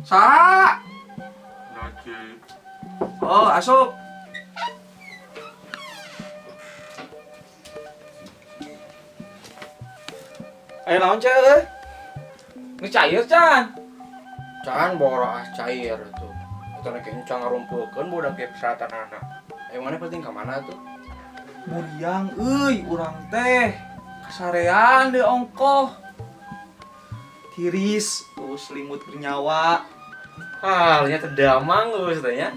Saha? Naci. Oh, asup. Ayo naon cek euy? Ini cair can. Can boro ah cair tuh. Atau nek kencang ngarumpulkeun budak ge persaratanana. Ayo mana penting ka mana tuh? Muriang euy urang teh. Kasarean deui ongkoh. Tiris, tuh selimut bernyawa. Ah, nya teh damang geus teh nya.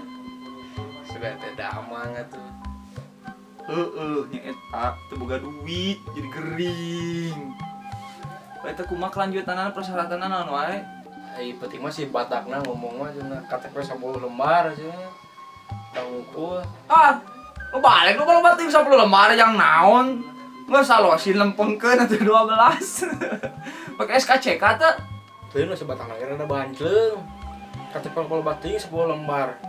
Sudah teh damang atuh. Heeh, nya eta teu boga duit jadi gering. Bae teh kumaha kelanjutanana persyaratanna naon wae? Ai penting mah si Batakna ngomong mah cenah KTP 10 lembar cenah. Tangukul. Ah, lu balik lu kalau batin 10 lembar yang naon? Nggak salosin lempengkeun atuh 12. Pakai SKCK teh. Teuing nu si Batakna ge rada bancleung. KTP kalau bating 10 lembar.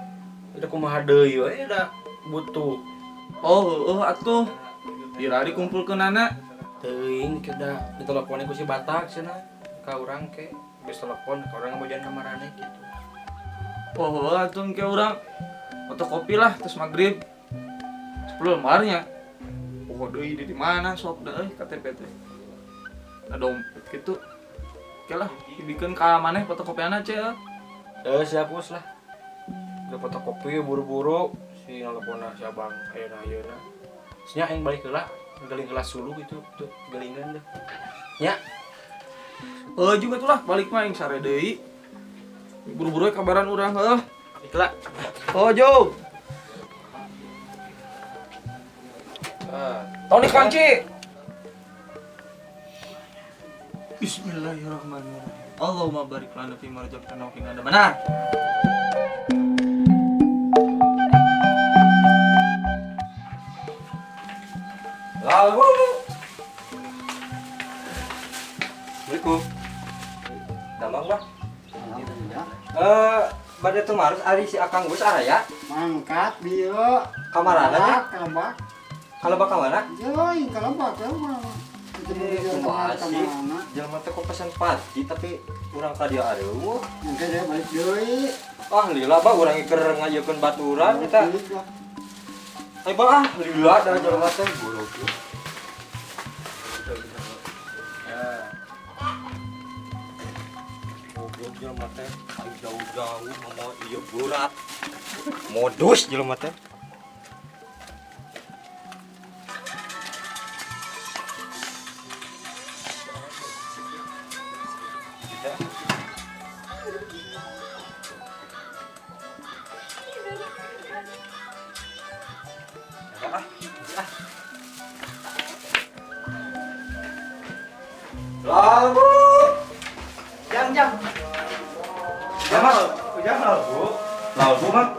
Udah kumaha deui we da butuh. Oh, heeh atuh. Dira dikumpulkeunana. Teuing kada diteleponin ku si Batak cenah ka urang ke geus telepon ka urang ngabojan ka marane gitu. Oh, heeh atuh ke urang fotokopi lah terus maghrib. 10 lembarnya. Oh, deui di mana sok da euy KTP teh. Nah dompet gitu. Oke lah, dibikeun ka maneh fotokopianna ce. Siap bos lah. Udah fotokopi buru-buru si nelponna si abang ayeuna ayeuna. Nya aing balik heula, geling heula suluh itu tuh gelingan deh. Nya. Heuh juga tuh lah, balik mah aing sare deui. Buru-buru kabaran urang heuh. Ikla. Oh, Jo. Tony kunci. Bismillahirrahmanirrahim. Allahumma barik lana fi ma razaqtana wa qina adzabannar. Lalu. Assalamualaikum. Damang, Bah. Bade tumarus ari si Akang Gus araya? Mangkat bieu. Kamarana nya? Kalebak. Kalebak ka mana? Jeuy, kalebak ya mah. Kumaha sih? Jelema teh kok pesan pati tapi urang ka dieu areueuh. Engke dia balik deui. Ah, lila bah urang keur ngajeukkeun baturan eta. Ayo bah, ah, lila da jelema teh goblok. Goblok jelema teh aing jauh-jauh ngomong ieu berat. Modus jelema teh. Lalu, Jang jang. Ya, Mas. Ujang lalu. Lalu, Mang.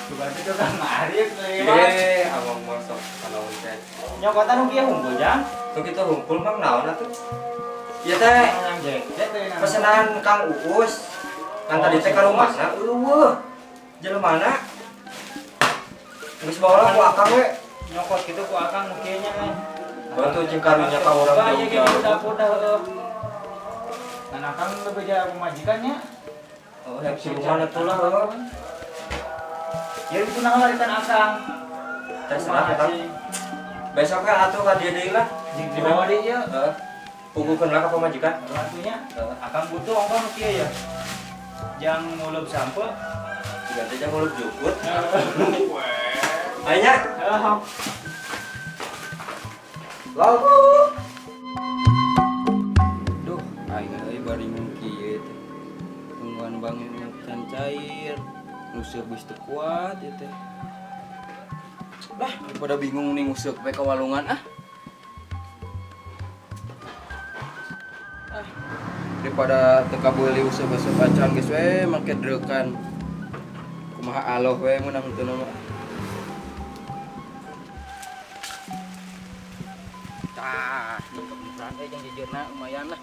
Berarti tuh kan Arif lewat. Abang masuk kalau teh. Nyokotan nu kieu hungkul, Jang. Tuh kita hungkul Mang naon atuh? Ieu teh pesenan Kang Uus. Kan tadi teh ka rumahna eueuh. Jelemana? Geus bawa ku Akang we. Nyokot kitu ku Akang nu kieu nya kan. Bantu jeung karunya ka urang jauh-jauh. Udah heueuh. Nah, Akang bebeja pamajikannya. Oh, yang si rumahna tuh lah heueuh. Ya itu nah larikan Akang. Terserah Akang. Besok kan atuh ka dieu deui lah. Dibawa deui ieu. Heeh. Pugukeun lah ka pamajikan. Bantunya. Akang butuh ongkoh nu kieu ya. Jang ngulub sampe. Diganti jang ngulub jukut. Ayo nya. Heeh. Lalu. Duh, aing euy baringung kieu teh. Tungguan bangun can cair. Nguseup geus teu kuat ieu teh. Lah, daripada bingung nih nguseup we ka walungan ah. Ah, daripada teu kabeuli useup-useup acan geus we make dreukan. Kumaha aloh we meunang teu mah. Tah, ningkat euy jeung jujurna lumayan lah.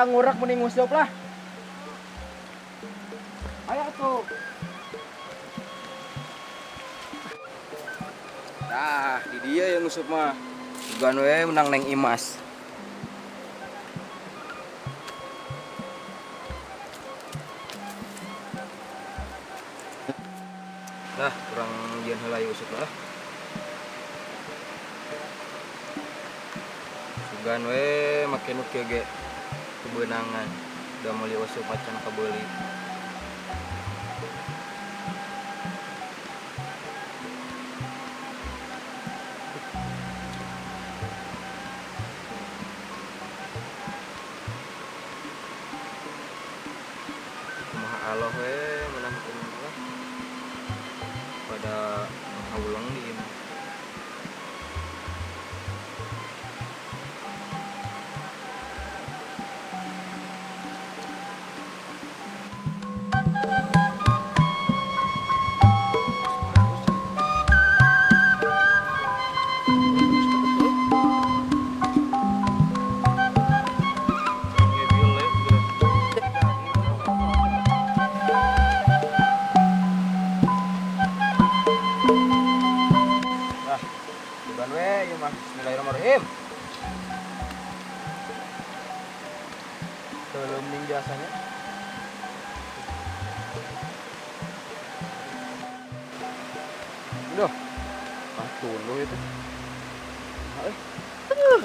Ngurek mending nguseup lah. Ayo atuh. Nah, di dia yang nguseup mah. Sugan we menang Neng Imas. Lah, kurang jieun heula ieu useup lah. Sugan we make nu kieu ge kebeunangan. Da meuli useup macan kabeuli. Kumaha aloh we menang kumaha lah. Pada ngawulang di imah. Bismillahirrahmanirrahim. Belum ning biasanya. Udah. Ah, tunduh itu.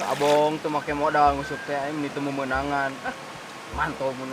Abong tuh make modal nguseup teh aing meni teu memenangan. Ah, mantap mun.